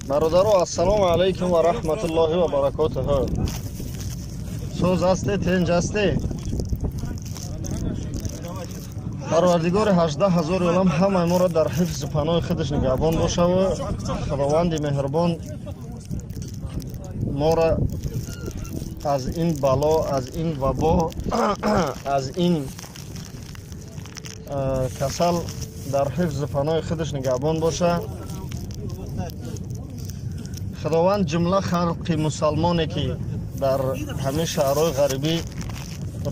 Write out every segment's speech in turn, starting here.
Бародаро, ассалому алайкум ва раҳматуллоҳи ва баракотуҳ. Соз ҳасте, тенҷ ҳасте? Парвардигори 18 ҳазори олам ҳамаи моро дар ҳифзу паноҳи худаш нигаҳбон бошаву Худованди меҳрубон моро аз ин бало, аз ин вабо, аз ин касал дар ҳифзу паноҳи худаш нигаҳбон боша. Худованд ҷумла халқи мусалмоне ки дар ҳамин шаҳрҳои ғарибӣ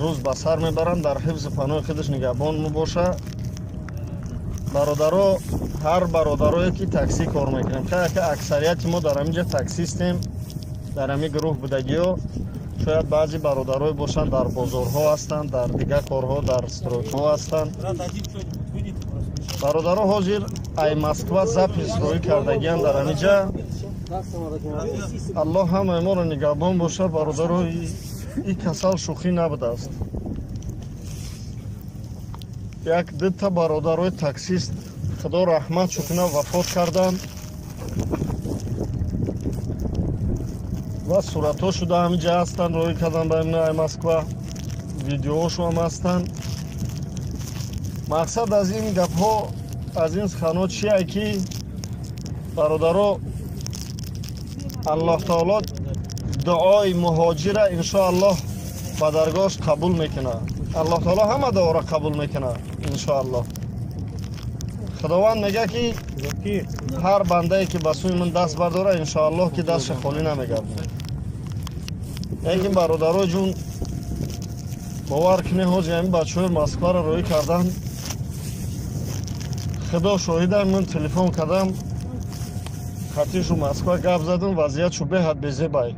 рӯз ба сар мебаранд, дар ҳифзу паноҳи худаш нигаҳбон мебоша. Бародаро, ҳар бародарое ки таксӣ кор мекунем, ки аксарияти мо дар ҳамин ҷа таксистем, дар ҳамин гурӯҳ будагиҳо, шояд баъзе бародарое бошанд дар бозорҳо ҳастанд, дар дигар корҳо, дар стройкаҳо ҳастанд. Бародаро, ҳозир ай Москва запис роӣ кардагианд дар ҳамин ҷа. Аллоҳ ҳамаи моро нигаҳбон боша. Бародаро, ин касал шӯхӣ набудааст. Як дута бародарои таксист, худо раҳматшу кунад, вафот карданд ва суратҳо шуда ҳамин ҷа ҳастанд, роӣ кардан ба ай Москва, видеоҳошо ҳам ҳастанд. Мақсад аз ин гапҳо, аз ин суханҳо чие ки бародаро, Аллоҳ таоло дуои муҳоҷира иншоаллоҳ ба даргоҳаш қабул мекунад. Аллоҳ таоло ҳама дуоро қабул мекунад иншоаллоҳ. Худованд мегӯяд ки ҳар бандае ки ба сӯи ман даст бардорад, иншоаллоҳ ки дастша холӣ намегардонад. Лекин бародаро ҷун, бовар кунед, ҳозир ҳамин бачаҳои Москваро роӣ кардан, худо шоҳидам, ман телефон кардам, хатишу Москва гап задам, вазъиятшу беҳад безебай.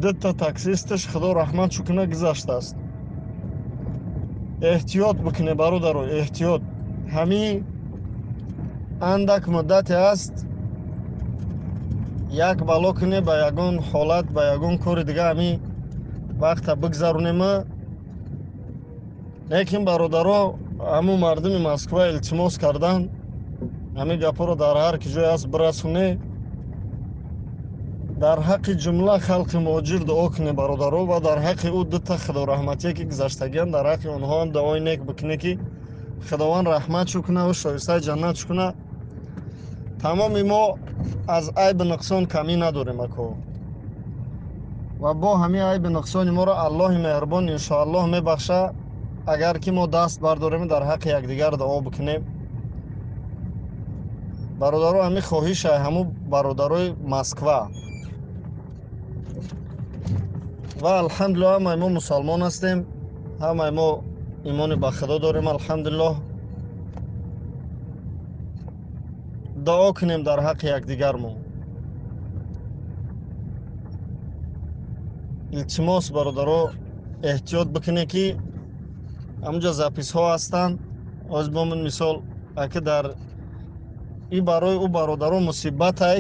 Дута таксисташ, худо раҳматшу кунад, гузаштааст. Эҳтиёт бикунед бародаро, эҳтиёт. Ҳамин андак муддате аст, як бало кунед ба ягон ҳолат, ба ягон кори дига ҳамин вақта бигзаронем. Лекин бародаро, ҳамун мардуми Москва илтимос кардан, ҳамин гапҳоро дар ҳар ки ҷое аст бирасоне. Дар ҳаққи ҷумла халқи муҳоҷир дуо кунед бародаро, ва дар ҳаққи ӯ дута худораҳматие ки гузаштагианд, дар ҳаққи онҳо ҳам дуои нек бикунед ки Худованд раҳматшу кунад ва шоистаи ҷаннатшу кунад. Тамоми мо аз айби нуқсон камӣ надорем ако, ва бо ҳамин айби нуқсони моро Аллоҳи меҳрубон иншоаллоҳ мебахша, агар ки мо даст бардорем дар ҳаққи якдигар дуо бикунем. Бародаро, ҳамин хоҳиша ҳамун бародарои Москва. Ва алҳамдулиллоҳ ҳамаи мо мусалмон ҳастем, ҳамаи мо имони ба худо дорем, алҳамдулиллоҳ. Дуо кунем дар ҳаққи якдигармо. Илтимос бародаро, эҳтиёт бикунед ки ҳамунҷо записҳо ҳастанд. Ҳозир бо ман мисол, аки дар и барои ӯ бародаро мусибатай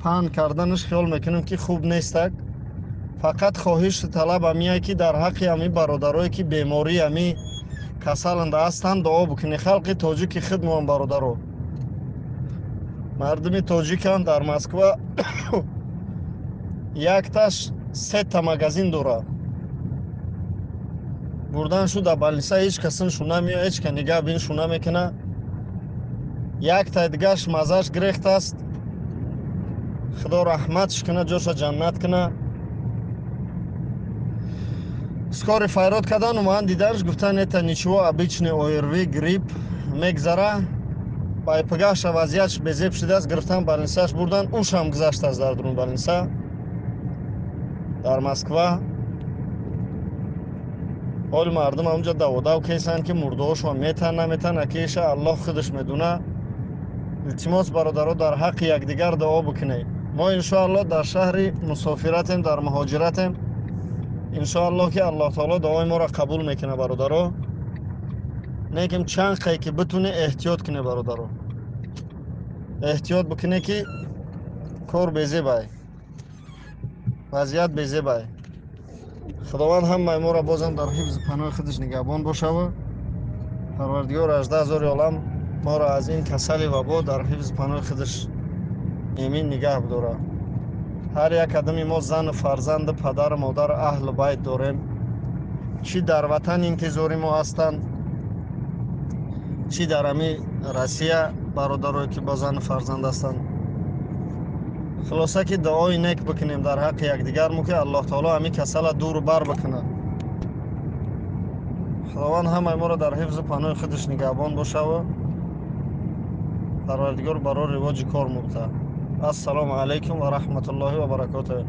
паҳн карданаш хиёл мекунем ки хуб нестак. Фақат хоҳишу талаб ҳамие ки дар ҳаққи ҳамин бародарое ки бемории ҳамин касаланда ҳастанд дуо бикунед. Халқи тоҷики худмоам бародаро, мардуми тоҷикам дар Москва якташ сета магазин дорад. Бурдан шу дар балниса, ҳеҷ касиншу намеояд, ҳеҷ ка нигаҳ биншу намекунад. Яктай дигаш маззаш гирехтааст, худо раҳматш кунад, ҷоша ҷаннат кунад. Скори файрод кардан, омадан диданш, гуфтан это ничего, обычный ОРВИ, грипп, мегзара. Байпагаша вазъиятш безеб шудааст, гирифтан балнисаш бурдан, ушам гузаштааст дар дурун балниса дар Москва. Ҳоли мардум ҳамунҷо даводав кесанд ки мурдаҳошон метан наметан, акиша Аллоҳ худаш медуна. Илтимос бародаро, дар ҳаққи якдигар дуо бикунед. Мо иншоаллоҳ дар шаҳри мусофиратем, дар муҳоҷиратем. Иншоаллоҳ ки Аллоҳ таоло дуои моро қабул мекунад бародаро. Лекин чанд қай ки битунед эҳтиёт кунед бародаро, эҳтиёт бикунед ки кор безебай, вазъият безебай. Худованд ҳамаи моро бозам дар ҳифзи паноҳи худаш нигаҳбон бошаву Парвардигор 18 ҳазори олам Моро аз ин касали вабо дар ҳифзи паноҳи худаш эмин нигаҳ бидорад. Ҳар як одами мо зану фарзанду падару модару аҳлу байт дорем. Чӣ дар ватан интизори мо ҳастанд, чӣ дар ҳами Россия бародарое ки бо зану фарзанд ҳастанд. Хулоса ки дуои нек бикунем дар ҳаққи якдигармо, ки Аллоҳ таоло ҳамин касала дуру бар бикунад. Худованд ҳамаи моро дар ҳифзу паноҳи худаш нигаҳбон бошаву Парвардигор барои ривоҷи кор мубта. Ассалому алайкум ва раҳматуллоҳи ва баракотуҳ.